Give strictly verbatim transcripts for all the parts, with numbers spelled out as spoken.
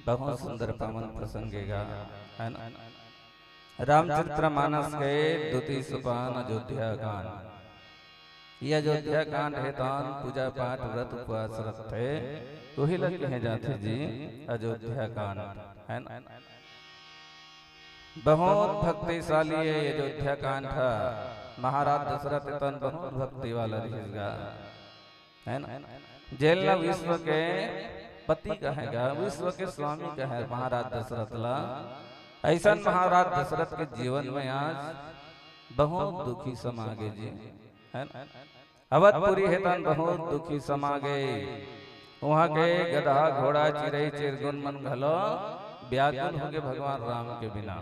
बहुत सुंदर पावन प्रसंग हे गा, है ना? रामचरित्र मानस के द्वितीय सोपान अयोध्या कांड। ये अयोध्या कांड हे तन पूजा पाठ, व्रत उपवास रखथे, वही ल कहे जाथे जी अयोध्या कांड, है ना? बहुत भक्तिशाली हे अयोध्या कांड ह। महाराज दशरथ तन बहुत भक्ति वाला रिहिस गा, है ना? जेन ला विश्व के पति कहे गा, विश्व के स्वामी कहे महाराज दशरथ ला। ऐसन महाराज दशरथ के जीवन में आज बहुत दुखी समा गे जी, है ना? अवधपुरी हे तन बहुत दुखी समा गे। वहाँ के गदहा, घोड़ा, चिरई, चिरगुन मन घलो व्याकुल होगे भगवान राम के बिना।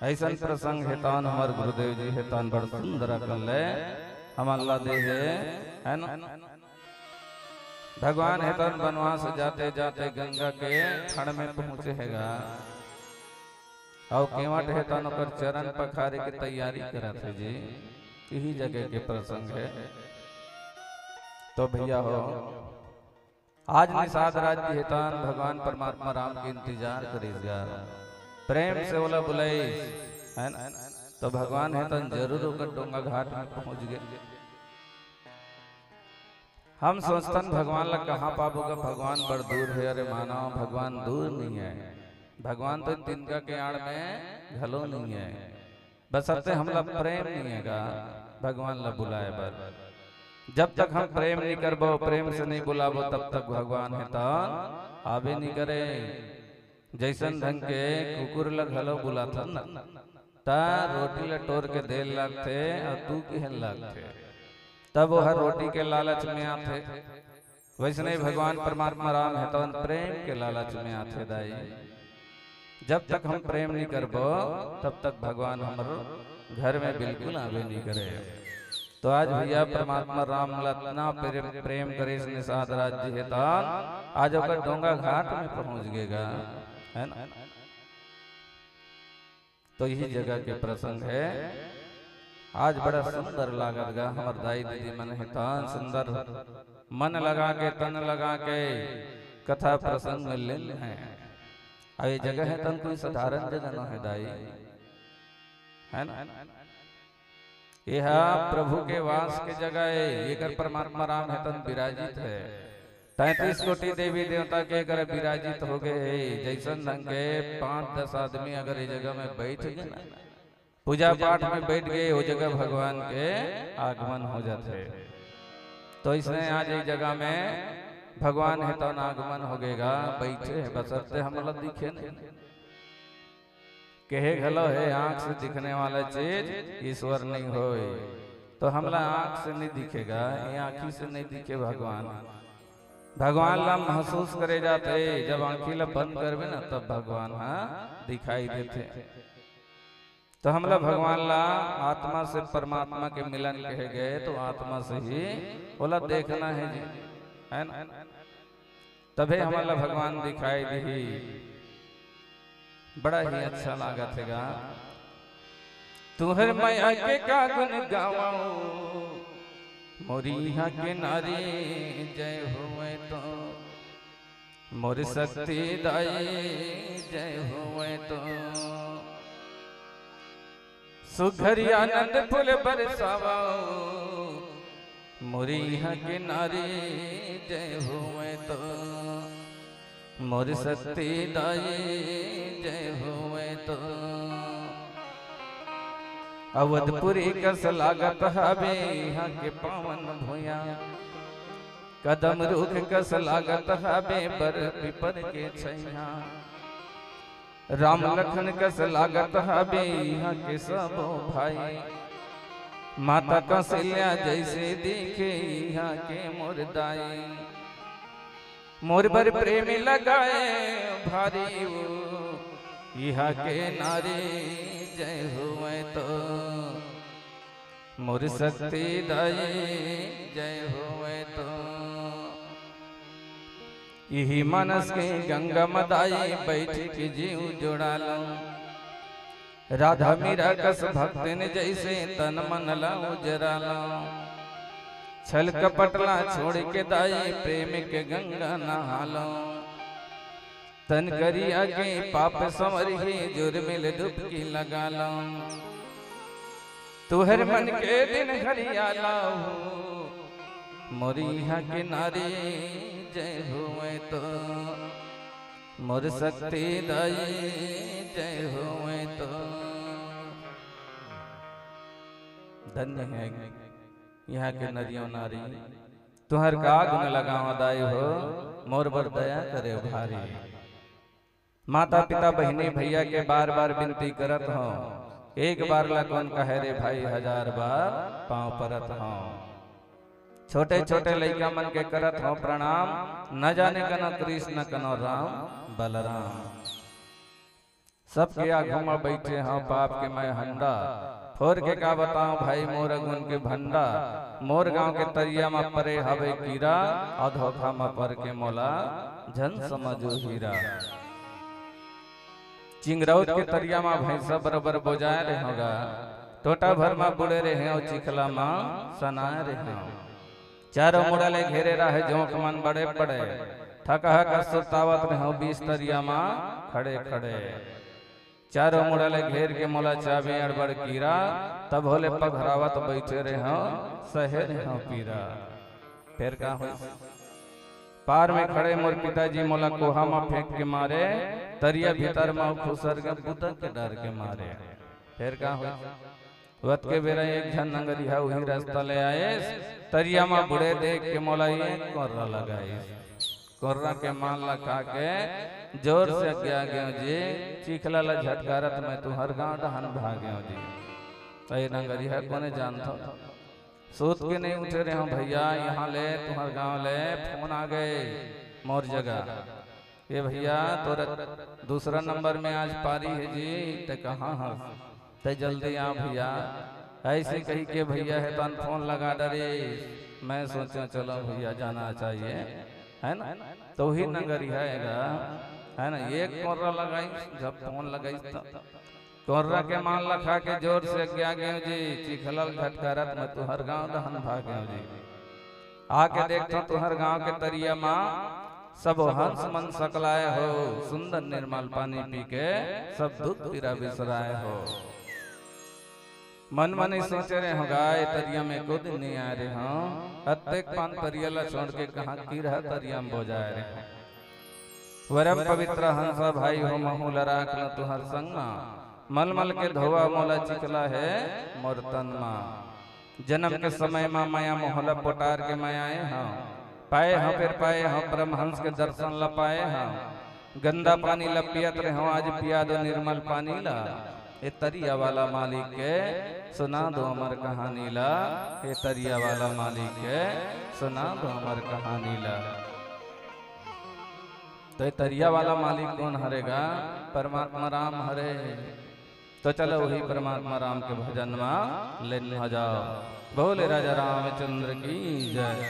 ऐसन प्रसंग हे तन हमर गुरुदेव जी हे तन बड़ सुंदर अकन ले हमन ला दे हे, है ना? भगवान हे तन बनवास जाते जाते गंगा के खड़ में पहुँचे हे गा। अउ केवट हे तन ओकर चरण पखारे के तैयारी करत हे जी। यही जगह के प्रसंग हे। तो भैया हो, आज निषाद राज जी हे तन भगवान परमात्मा राम के इंतजार करिस गा, प्रेम से ओला बुलाइस, है ना? तो भगवान हे तन जरूर ओकर डोंगा घाट में पहुँच गे। हम सोचथन भगवान ला कहाँ पाबो गा, भगवान बड़ दूर हे। अरे मानव, भगवान दूर नहीं हे, भगवान तो तिनका के आड़ में घलो नहीं हे। बशर्ते हमला प्रेम नहीं हे गा भगवान ला बुलाए बर। जब तक हम प्रेम नहीं करबो, प्रेम से नहीं बुलाबो, तब तक भगवान हे तन आबे नहीं करे। जैसन ढंग के कुकुर ला घलो बुलाथन ना, त रोटी ला टोर के देल लागथे अउ तू किहन लागथे, तब वो हर रोटी के लालच में आथे। वैसने भगवान परमात्मा राम हे तवन प्रेम के लालच में आथे दाई। जब तक हम प्रेम नहीं करबो, तब तक भगवान हमर घर में बिल्कुल आबे नहीं करे। तो आज भैया परमात्मा राम ला इतना प्रेम, प्रेम करिस निषाद राज जी हे तन आज ओकर डोंगा घाट में पहुँच गे गा, है ना? तो यही जगह के प्रसंग हे। आज बड़ा सुंदर लागत गा, हमर दाई दीदी मन हे तन सुंदर मन लगा के, तन लगा के कथा प्रसंग में लीन हे। अउ ये जगह हे तन कोई साधारण जगह नो हे दाई, है ना? ये हा प्रभु के वास के जगह हे, एकर परमात्मा राम हे तन विराजित हे। तैंतीस कोटि देवी देवता के एकर विराजित हो गए हे। जैसन ढंग के पाँच दस आदमी अगर ये जगह में बैठ गे ना, पूजा पाठ में बैठ गे, वो जगह भगवान के आगमन हो जाथे। तो इसने आज एक जगह में भगवान हे तन आगमन हो गे गा, बैठे हे, बशर्ते हमला दिखे नहीं। कहे घलो हे, आँख से दिखने वाला चीज ईश्वर नहीं होय। तो हमला आँख से नहीं दिखे गा, ये आँखी से नहीं दिखे भगवान। भगवान ला महसूस करे जाथे, जब आँखी ला बंद करबे ना, तब भगवान हा दिखाई देथे। तो हमला भगवान ला आत्मा से परमात्मा के मिलन कहे गए, तो आत्मा से ही ओला देखना हे जी, है ना? तभे हमन ला भगवान दिखाई दिही। बड़ा ही अच्छा लागत हे गा। तुहर मया के का गुण गावंव, मोरी इहाँ के नारी जय होवय तो, मोर शक्ति दाई जय होवय तो। सुघरी आनंद फूल बरसावंव, मोरी इहाँ के नारी जय होवय तो, मोर शक्ति दाई जय होवय तो। अवधपुरी कस लागत हवे इहाँ के पावन भुइयां, कदम रुख कस लागत हवे बर पीपर के छैया। राम लखन कस लागत हवे इहाँ के सबो भाई, माता कौशल्या जैसे दिखे इहाँ के मोर दाई। मोर बर प्रेम लगाए भारी वो, इहाँ के नारी जय होवय तो, मोर शक्ति दाई जय होवय तो। इही मानस के गंगा म दाई बैठ के जीव जोड़ालंव। राधा मीरा कस भक्तन जैसे तन मन ला उजरालंव। छल कपट ला छोड़ के दाई प्रेम के गंगा नहालंव। तन करिया के पाप संवरही, जुर्मिल डुबकी लगा लंव। तुहर मन के दिन हरियाला हो, मोर इहाँ के नारी जय होवय तो, मोर शक्ति दाई जय होवय तो। धन्य हे इहाँ के नरियो नारी। तुहर का गुन लगावं दाई हो, मोर बर दया करे भारी। माता पिता बहिनी भैया के बार बार बिनती करत हंव, एक बार ला कोन कहय रे भाई, हजार बार पांव परत हंव। छोटे छोटे लइका मन के करत हंव प्रणाम, न जाने कनो कृष्ण कनो राम बलराम। सबके आघू म बइठे हंव पाप के मैं हंडा, फोर के का बतावं भाई मोर अगुन के भंडा। मोर गांव के तरिया म परे हवे कीरा, अउ धोखा म पर के मोला झन समझो हीरा। चिंगरौद के तरिया म भैंसा बरोबर बोजाय रेहेंव गा, टोटा भर म बुड़े रेहेंव अउ चिखला म सनाय रेहेंव। चारों मुड़ा ले घेरे रहे जोंक मन बड़े बड़े, थकहक सुरतावत रेहेंव बीच तरिया म खड़े खड़े। चारों मुड़ा ले घेर के मोला चाबे अड़बड़ कीरा, तभो ले पघरावत बइठे रेहेंव, सहे रेहेंव पीरा। फेर का होइस? पार में खड़े मोर पिताजी मोला कोहा म फेंक के मारे, तरिया भीतर म खुसर के बुता के डर के मारे। फेर का होइस? ओतके बेरा एक झन नंगरिहा उही रस्ता ले आइस, तरिया म बुड़े देख के मोला एक कोर्रा लगाइस। कोर्रा के मान ला खा के जोर से अग्या गेंव जी, चिखला ला झटकारत मैं तुंहर गांव डहन भागेंव जी। त ए नंगरिहा कोने जानथव? सूत के नइ उठे रेहेंव भैया, इहाँ ले तुंहर गांव ले फोन आ गे मोर जगह। ए भैया, तोर दूसरा नंबर में आज पारी हे जी, तैं कहाँ हस? तैं जल्दी आ भैया। अइसे कहिके भैया हे तहन फोन लगा डरिस। मैं सोचेंव चलो भैया जाना चाहिए, हे ना? त उही नंगरिहा हे गा, हे ना? एक कोर्रा लगाइस, जब फोन लगाइस त कोर्रा के मान ला खा के जोर से अग्या गेंव जी, चिखला ल झटकारत मैं तुंहर गांव डहन भागेंव जी। आके देखथंव तुंहर गांव के तरिया म सबो हंस मन सकलाय हो, सुंदर निर्मल पानी पी के सब दुख पीरा बिसराय हो। मन म नइ सोचे रेहेंव गा ए तरिया म एको दिन नइ आय रेहेंव, अतेक पान परिया ला छोड़ के कहाँ कीरा तरिया म बोजाय रेहेंव। वरम पवित्र हंसा भाई हो, महूं ल राख लंव तुंहर संग म। मलमल के धोवा मोला चिखला हे मोर तन म। जनम के समय म मया मोह ल पोटार के मैं आए हंव। पाए हंव फेर पाए हंव, परमहंस के दर्शन ल पाए हंव। गंदा पानी ल पियत रेहेंव, आज पिया दो निर्मल पानी ल। ए तरिया वाला मालिक के सुना दो अमर कहानी ल। ए तरिया वाला मालिक के सुना दो अमर कहानी ल। त ए तरिया वाला मालिक कोन हरे गा? परमात्मा राम हरे। त चलो उही परमात्मा राम के भजन म लीन हो जाओ। बोले राजा रामचंद्र की जय।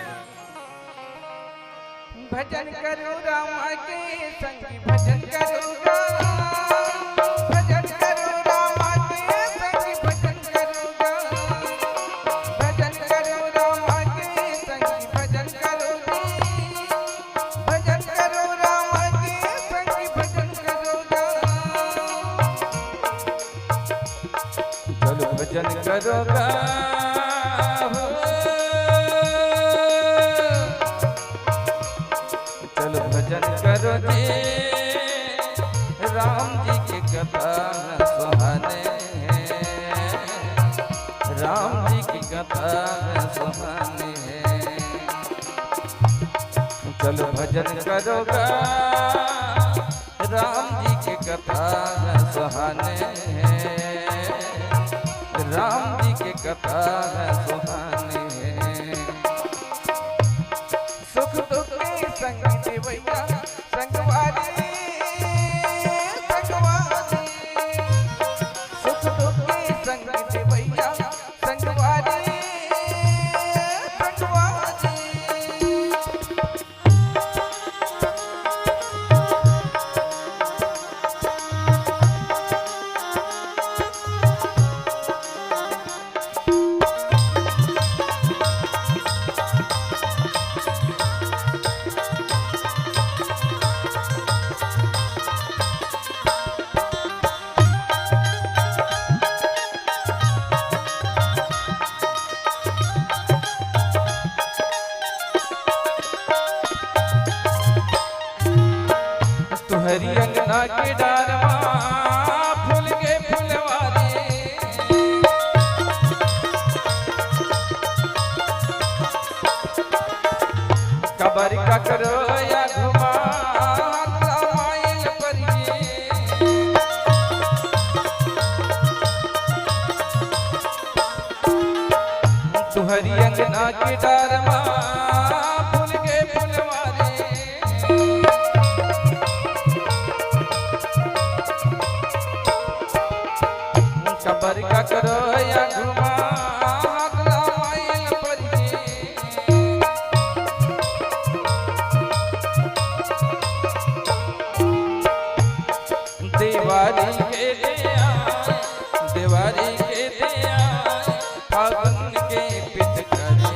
भजन करो राम के संगी, भजन करो राम, भजन करो राम के संगी, भजन करो राम, भजन करो राम के संगी, भजन करो जी। भजन करो राम के संगी, भजन करो राम। चलो भजन करो राम। चलो भजन करो जी, राम जी की कथा सुहाने हैं, राम जी की कथा सुहाने हैं। चलो भजन करो गा, राम जी की कथा सुहाने हैं, राम जी की कथा सुहाने हैं। सुख दुख के संग देवैया, संगवारी, संगवारी। सुख दुख के संग देवैया, संगवारी, संगवारी। हरी अंगना के डार मा फूल के फुलवारी। कबर ककरो या घुमा माइल परगी। तुहरी अंगना के डार मा फूल के फुलवारी। कबर ककरो या घुमा माइल परगी। देवारी के दे आय, देवारी के दे आय, फागुन के पिचकारी।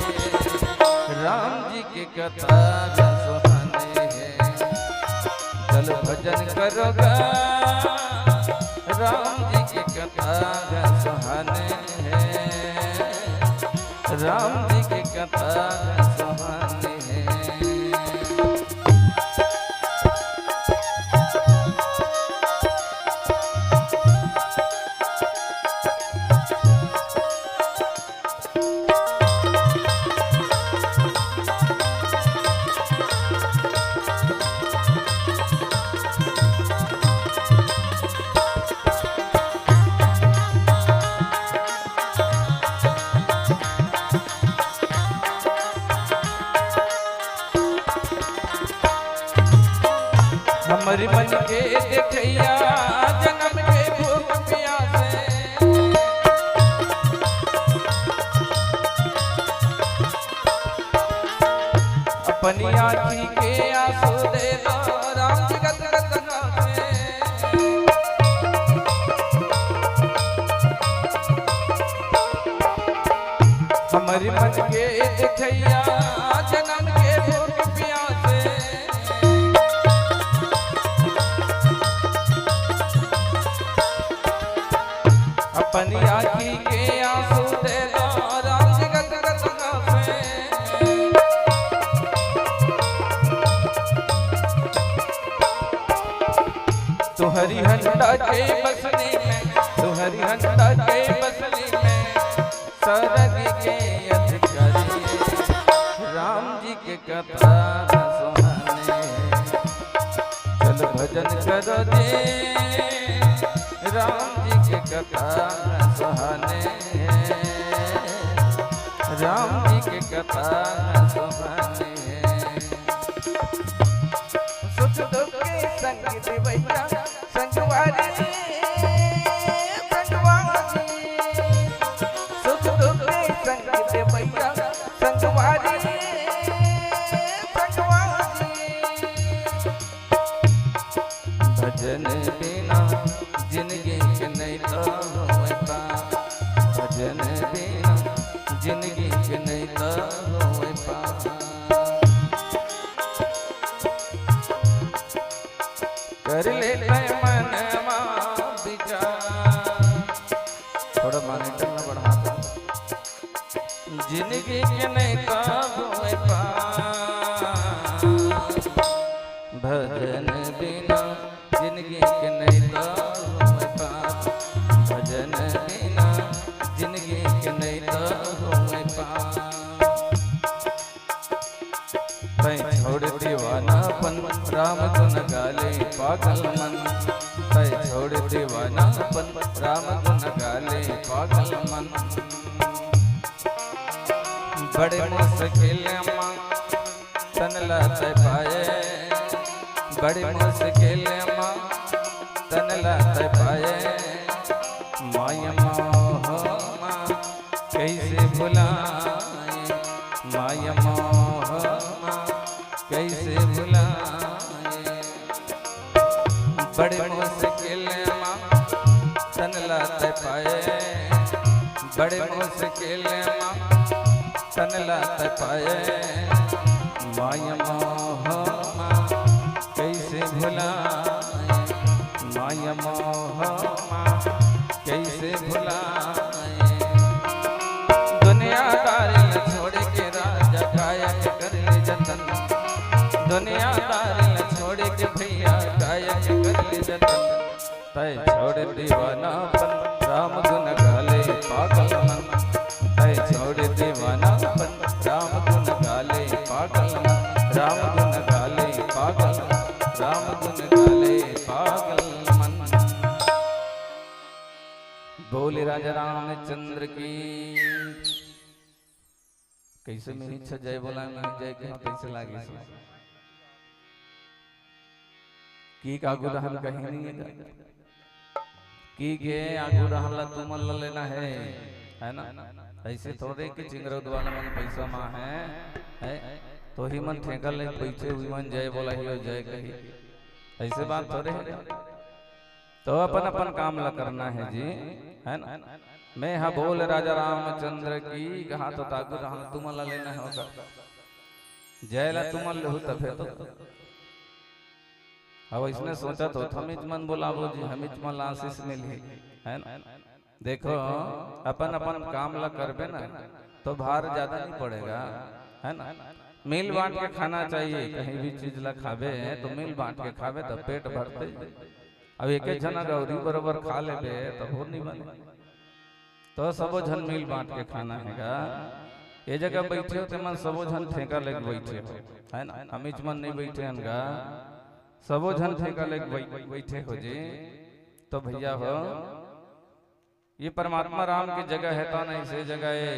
राम जी के कथा सुहाने हे, चल भजन करो गा। राम जी के कथा सुहाने हे, राम जी के कथा सुहाने हे। हमर मन के देखइया, जनम के भूख पियासे। अपनी आँखी के आँसू दे दो, राम जी गत गत गासे। हमर मन के देखइया, जनम के भूख पियासे। अपनी आँखी के आँसू दे दो, राम जी गत गत गासे। तुहरी हंडा के बसनी में, तुहरी हंडा के बसनी में, सरग के अधिकारी। राम जी के कथा सुहाने, चल भजन करो जी। राम जी के कथा सुहाने, राम जी के कथा सुहाने। सुख दुख के संग देवैया, संगवारी, संगवारी। सुख दुख के संग देवैया, संगवारी, संगवारी। भजन बिना जिनगी के नइ तो होय पार, भजन बिना जिनगी के नइ तो होय पार। कर ले तै मन मा विचार। थोड़ा monitor ला बढ़ा दो। जिनगी के नइ तो होय पार, भजन बिना जिनगी के नइ तो होय पार, भजन बिना जिनगी के नइ तो होय पार। तैं छोड़ दीवानापन, राम गुन गाले पागल मन। तैं छोड़ दीवानापन, राम गुन गाले पागल मन। बड़े मुश्किल मा तन ला तैं पाए, बड़े मुश्किल मा तन ला तैं पाए। माया मोह मा कइसे भुलाए, माया मोह मा कइसे भुलाए। बड़े मुश्किल मा तन ला तैं पाए, बड़े मुश्किल मा तन ला तैं पाए। माया मोह मा कइसे भुलाए, माया मोह मा कइसे भुलाए। दुनियादारी ला छोड़ के राजा काया के कर ले जतन। दुनियादारी ल छोड़ के भैया गायक कर ले जतन। तै छोड़ दीवानापन, राम गुन गाले पागल मन। तै छोड़ दीवानापन, राम गुन गाले पागल मन। राम गुन गाले पागल मन, राम गुन गाले पागल मन। बोले राजा रामचंद्र की। कैसे मिहिच जय बोला, मिहिच जय के हम कैसे लागे से? की का आगू रहन कहीं नहीं है का? की के आगू रहन ला तुमन ला लेना है, है ना? ऐसे थोड़े कि चिंगरौद वाला मन पैसा मा है, है? तो ही मन ठेका ले बैठे हुई मन जय बोला ही और जय कही, ऐसे बात थोड़े है। तो अपन अपन काम ला करना है जी, है ना? मैं हा बोल राजा रामचंद्र की, कहा तो ताकू रहन तुमन ला लेना है होगा, जय ला तुमन लेहू तभे तो। अब इसने सोचा तो हमिच मन बोलाबो जी, हमिच मन ला आशीष मिलही, है ना? देखो, अपन अपन काम ला करबे ना, तो भार ज्यादा नहीं पड़ेगा, है ना? मिल बांट के खाना चाहिए, कहीं भी चीज ला खाबे तो मिल बांट के खाबे तो पेट भरते। अब एक एक झन अगर बरोबर खा लेबे तो हो नहीं बने। तो सबो झन मिल बांट के खाना है गा। ये जगह बैठे हो ते मन सबो झन ठेका लेके बैठे हो, है ना? हमिच मन नहीं बैठे हन गा, सबो झन ठेका लेके बै-, बैठे हो जी। तो भैया हो, ये परमात्मा राम की जगह है, तो नहीं से जगह है।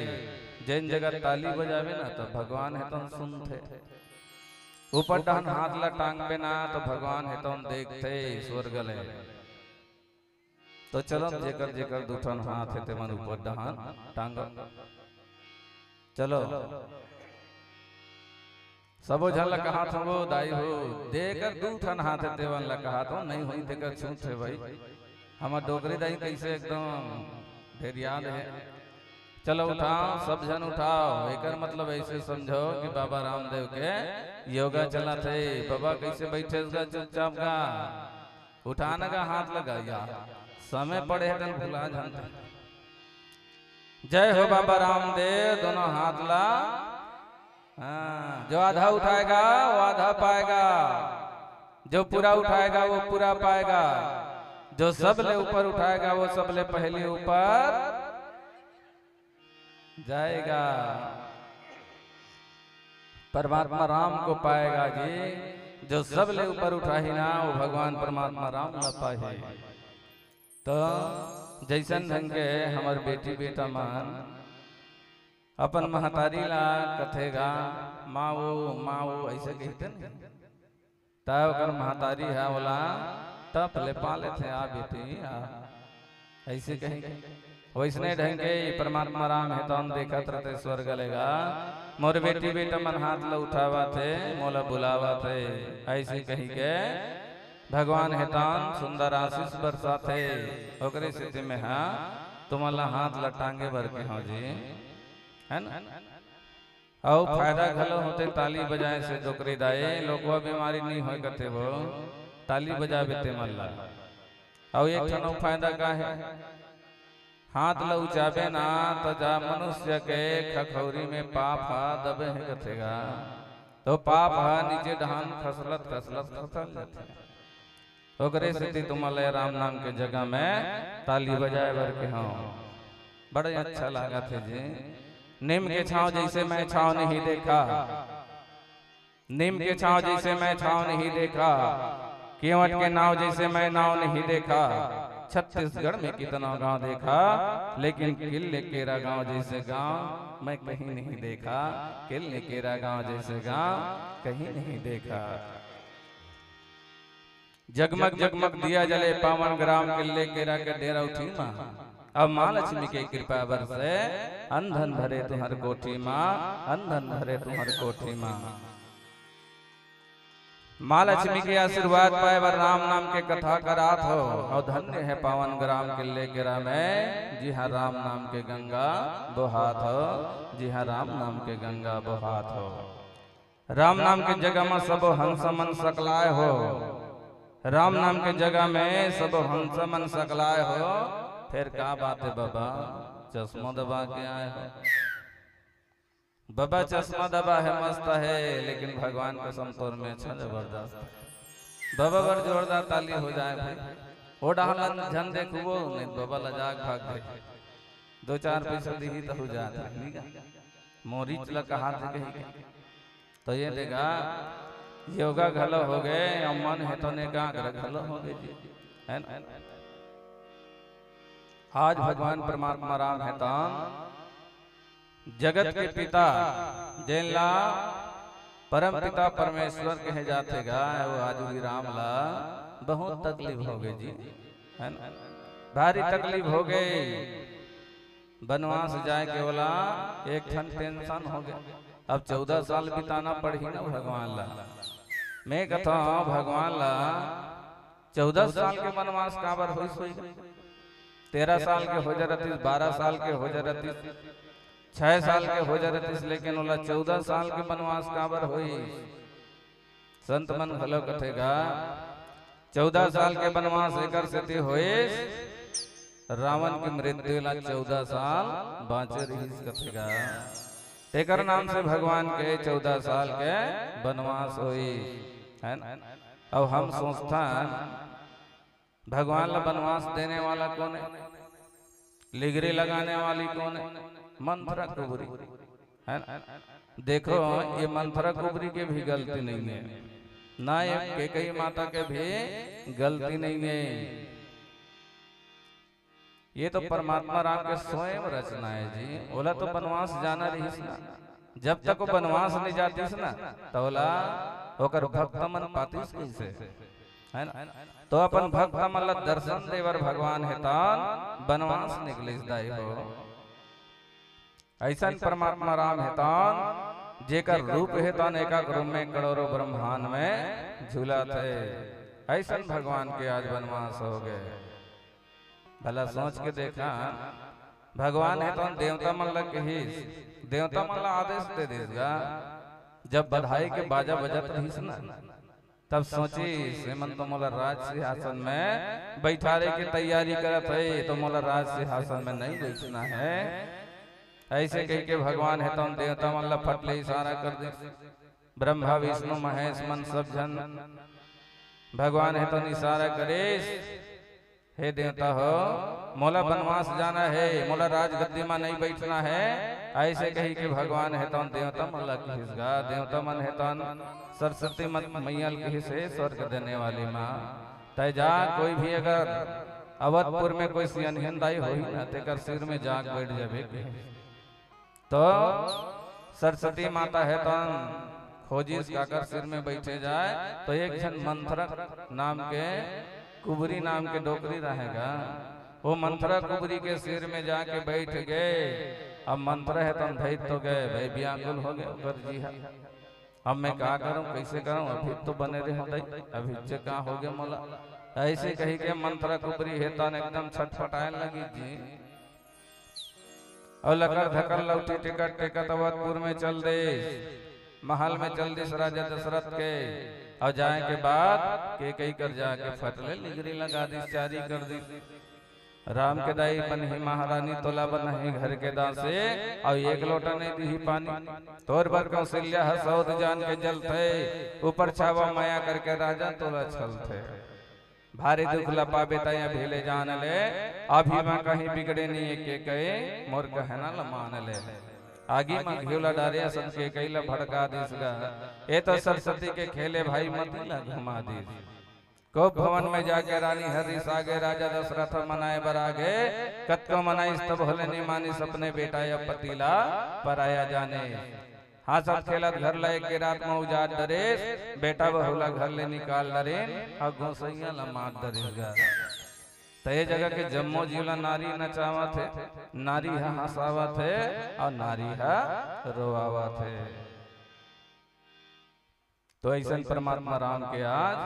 जैन जगह ताली बजावे ना तो भगवान है तो सुनते, ऊपर डहन हाथ ला टांगबे ना तो भगवान है तो देखते स्वर्ग ले। तो चलो, जेकर जेकर दू ठन हाथ हे, तेमन ऊपर डहान टांगो। चलो, सबो झन ला कहात हंव, दाई हो, जेकर दू ठन हाथ हे, तेमन ला कहात हंव, नहीं होई तेकर छूत हे भाई। हमर डोकरी दाई कैसे एकदम ढेरियाल हे। चलो उठाओ, सब झन उठाओ। एकर मतलब ऐसे समझो कि बाबा रामदेव के योगा चलत हे। बाबा कैसे बैठे गा चुपचाप गा? उठाना का हाथ लगा यार, समय पड़े हे तन भुला जानते। जय हो बाबा रामदेव, दोनों हाथ ला। हाँ, जो आधा उठाएगा वो आधा पाएगा, जो पूरा उठाएगा वो पूरा पाएगा, जो सबले ऊपर उठाएगा वो सबले पहले ऊपर जाएगा, परमात्मा राम को पाएगा जी। जो सबले ऊपर उठाही ना, वो भगवान परमात्मा राम ला पाही। तो जैसन ढंग के हमर बेटी बेटा मन अपन महतारी ला कथे गा, "माँ वो, माँ वो", ऐसे कहते न। त ओकर महतारी ह ओला टप ले पा लेथे, "आ बेटी, आ।" अइसे कही। वइसने ढंग के ये परमात्मा राम हे, तौन देखत रथे स्वर्ग ले गा, "मोर बेटी बेटा मन हाथ ल उठावत हे, मोला बुलावत हे।" अइसे कही के भगवान हे, तौन सुंदर आशीष बरसात हे। ओकरे सेती में हा तुमन ला हाथ ल टांगे बर के हौं जी, है ना? अउ फायदा घलो होथे ताली बजाए से डोकरी दाई, लोकवा बीमारी नइ होय कथे वो, ताली बजाबे ते मन ला। अउ एक ठन अउ फायदा का हे, हाथ ल उचाबे ना त जा मनुष्य के खखौरी में पाप ह दबे हे कथे गा, तो पाप ह नीचे डहान खसलत खसलत खसल जाथे। ओकरे सेती तुमन ल राम नाम के जगह में ताली बजाए बर के हौं। बड़ा अच्छा लागत हे जी। नीम के छांव जइसे मैं छांव नहीं देखा, नीम के छांव जइसे मैं छांव नहीं देखा, केवट के नाव जइसे मैं नाव नहीं देखा। छत्तीसगढ़ में कितना गांव देखा, लेकिन किल्ले केरा गांव जइसे गांव मैं कहीं नहीं देखा। किल्ले केरा गांव जइसे गांव कहीं नहीं देखा। जगमग जगमग दिया जले पावन ग्राम किल्ले केरा के डेरौठी मा। अब माँ लक्ष्मी के कृपा बरसे, अन धन भरे तुंहर कोठी मा, अन धन भरे तुंहर कोठी मा। माँ लक्ष्मी के आशीर्वाद पाए बर राम नाम के कथा करात हौं, अउ धन्य हे पावन ग्राम किल्ले केरा में, जिहाँ राम नाम के गंगा बोहात हौ, जिहाँ राम नाम के गंगा बोहात हौ। राम नाम के जगह म सबो हंस मन सकलाय हो। राम नाम के जगह में सबो हंस मन सकलाय हो। फेर का बात हे बाबा, चश्मा दबा के आय हो। बबा चश्मा दबा हे, मस्त हे, लेकिन भगवान कसम तोर में अच्छा जबरदस्त हे। बबा बर जोरदार ताली हो जाए भाई। ओ डहर ला झन देखबो, नहीं बबा ला जाग भाग दे। दो चार पैसा दिही तहू जात रही का। मोरीच ला कहा थे कही का। तो ये देखा, योगा घलो हो गए, अउ मन हे तो एकाग्र घलो हो गए जी, है ना? आज भगवान परमात्मा राम हे तो जगत के पिता, जेन ला परम पिता परमेश्वर कहे जाथे गा, वो आज भी राम ला बहुत तकलीफ हो गए जी, है ना? भारी तकलीफ हो गए। बनवास जाए के ओला एक ठन टेंशन हो गए। अब चौदह साल बिताना पड़ही ना भगवान ला। मैं कथा भगवान ला, चौदह साल के बनवास काबर होइस होही? तेरह साल के हो जा रहतिस, बारह साल के हो जा रहतिस, छह साल के हो जा रहतिस, लेकिन ओला चौदह साल के बनवास काबर होइस? संत मन घलो कथे गा, चौदह साल के बनवास एकर सेती होइस, रावण के मृत्यु ला चौदह साल बाँचे रहिस कथे गा। तेकर नाम से भगवान के चौदह साल के बनवास होइस, है ना? अब हम सोचथन, भगवान ला बनवास देने वाला कोन हे? लिगरी लगाने वाली कोन हे? मंथरा कुबरी, है ना? देखो, ये मंथरा कुबरी के भी गलती नहीं है, ना ये कैकई माता के भी गलती नहीं है। ये तो परमात्मा राम के स्वयं रचना है जी। ओला तो बनवास जाना रहिस ना, जब तक वो बनवास नहीं जातिस ना, तो ओला ओकर भक्त मन पातिस कैसे, है ना? तो अपन भक्त मन ला दर्शन देवर भगवान हे तन बनवास निकलिस दाई हो। ऐसन परमात्मा राम हे तन, जेकर रूप हे तन एकाक रूप में करोड़ों ब्रह्मांड में झूलत हे। ऐसन भगवान के आज बनवास हो गए। भला सोच के देखा, भगवान हे तन देवता मन ला कहिस, देवता मन ला आदेश दे दिस गा। जब बधाई के बाजा बजत रहिस ना, तब सोचिस, "एमन तो मोला राज सिंहासन में बैठारे के तैयारी करत हे, तो मोला राज सिंहासन में नहीं बैठना है।" ऐसे कहिके भगवान हे तन देवता मन ला फट ले इशारा कर दिस। ब्रह्मा, विष्णु, महेश मन सब झन भगवान हे तन इशारा करिस, "हे देवता हो, मोला बनवास जाना हे, मोला राजगद्दी मा नहीं बैठना हे।" ऐसे कहिके भगवान हे तन देवता मन ला किहिस गा। देवता मन हे तन सरस्वती मत-, मैया ल किहिस, "हे स्वर्ग देने वाली माँ, तै जा, कोई भी अगर अवधपुर में कोई सियनहिन दाई होही ना, तेकर सिर में जाके बैठ जाबे।" तो सरस्वती माता हे तन खोजिस काकर सिर में बैठे जाए, तो एक झन मंथरा नाम के, कुबरी नाम के डोकरी रहे गा। वो मंथरा कुबरी के सिर में जाके बैठ गए। अब मंथरा हे तन धैर तो गए, भाई व्याकुल हो गए ओकर जी हा। अब मैं का करूं, कैसे करूं, अभी तो बने रहे हो दाई, अभी जे का हो गए मोला। ऐसे कहिके मंथरा कुबरी हे तन एकदम छटपटाए लगी जी। अउ लकर धकर लौठी टिकट टेकत अवधपुर में चल दिस, महल में चल दिस राजा दशरथ के। अउ जाए के बाद कैकई कर जाके फट ले लिगरी लगा दिस, चारी कर दिस। राम के दाई बनही महारानी, तोला बनही घर के दासी, अउ एक लोटा नहीं दिही पानी। तोर बर कौशल्या ह सौत जान के जलथे, ऊपर छावा मया करके राजा तोला छलथे। भारी दुख ल पाबे तैं अभी ले जान ले, अभी म कहीं बिगड़े नहीं कैकई, मोर कहना ल मान ले। आगी म घीव ल डारे असन कैकई ल भड़का दिस गा। ए तो सरस्वती के खेले भाई, मती ल घुमा दिस। कोप भवन में जाके रानी हर रिसा गे, राजा दशरथ मनाए बर आगे। कतको मनाइस तभो ले नी मानिस, अपने बेटा या पति ला पराया जाने। हंसत खेलत घर ला एक रात म उजाड़ डरेस, बेटा बहू ला घर ले निकाल डरेन, अउ गोसैया ला मार डरेस गा। त ए जगह के जम्मो जीव ला नारी नचावत हे, नारी ह हंसावत हे, अउ नारी ह रोआवत हे। तो ऐसन परमात्मा राम के आज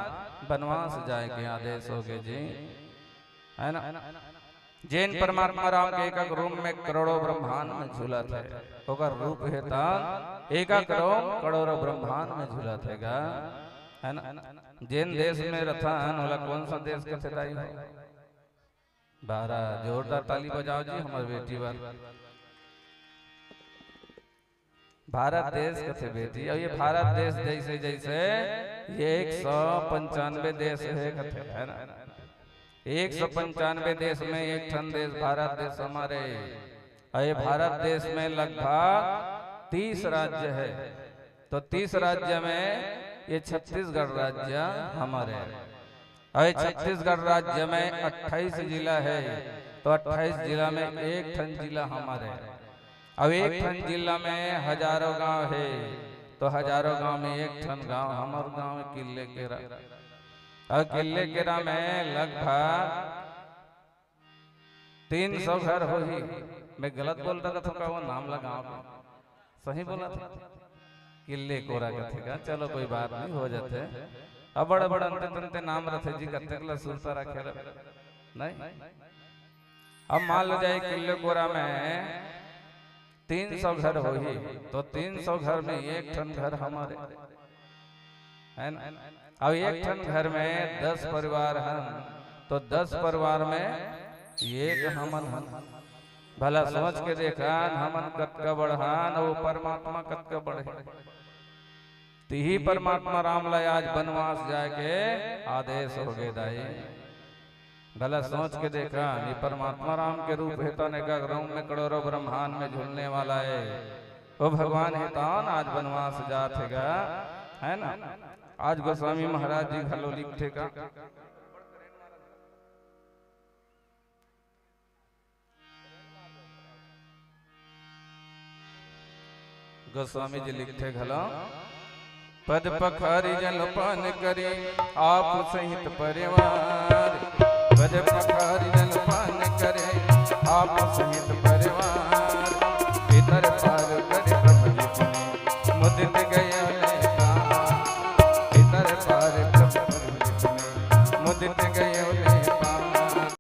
बनवास जाए के आदेश हो गए जी, है ना? जेन परमात्मा राम के एकक रूप में करोड़ों ब्रह्मांड में झूलत हे, ओकर रूप हे तन एकक रूप करोड़ों ब्रह्मांड में झूलत हे गा, है ना? जेन देश में रथन, ओला कौन सा देश कथे दाई हो? बारह, जोरदार ताली बजाओ जी हमर बेटी बर। भारत देश कथे बेटी, अउ ये भारत देश जइसे जइसे ये एक सौ पंचानबे देश हे कथे, है ना? एक सौ पंचानबे देश में एक ठन देश भारत देश हमारे। अउ ये भारत देश में लगभग तीस राज्य हे, तो तीस राज्य में ये छत्तीसगढ़ राज्य हमारे। अउ ये छत्तीसगढ़ राज्य में अट्ठाईस जिला हे, तो अट्ठाईस जिला में एक ठन जिला हमारे। अउ एक ठन जिला में हजारों गांव हे, तो हजारों गांव में एक ठन गांव हमर गांव हे किल्लेकेरा। अउ किल्लेकेरा में लगभग तीन सौ घर होही। मैं गलत बोल रहा था का? वो नाम ला गांव के सही बोला था, किल्लेकोरा कथे का। चलो, कोई बात नहीं, हो जाथे। अब बड़े बड़े अंते तंते नाम रथे जी, कतेक ला सुरता रखे रहे। नहीं, अब मान लो जाए किल्लेकोरा में तीन सौ घर होही, तो तीन सौ घर में एक ठन घर हमारे, है ना? अब एक ठन घर में दस परिवार हन, तो दस परिवार में एक हमन हन। भला सोच के देखन, हमन कतका बड़हन अउ परमात्मा कतका बड़े। तिही परमात्मा राम ला आज बनवास जाए के आदेश हो गे दाई। भला सोच के देखन, ये परमात्मा राम के रूप हे, तने का रूप में करोड़ों ब्रह्मांड में झूलने वाला हे। वो भगवान हे, तौन आज बनवास जात हे गा, है ना? आज गोस्वामी महाराज जी घलो लिखथे का, गोस्वामी जी लिखथे घलो, पद पखारी जलपान करी, आप सहित परिवार। पद पखारी जलपान करी, आप सहित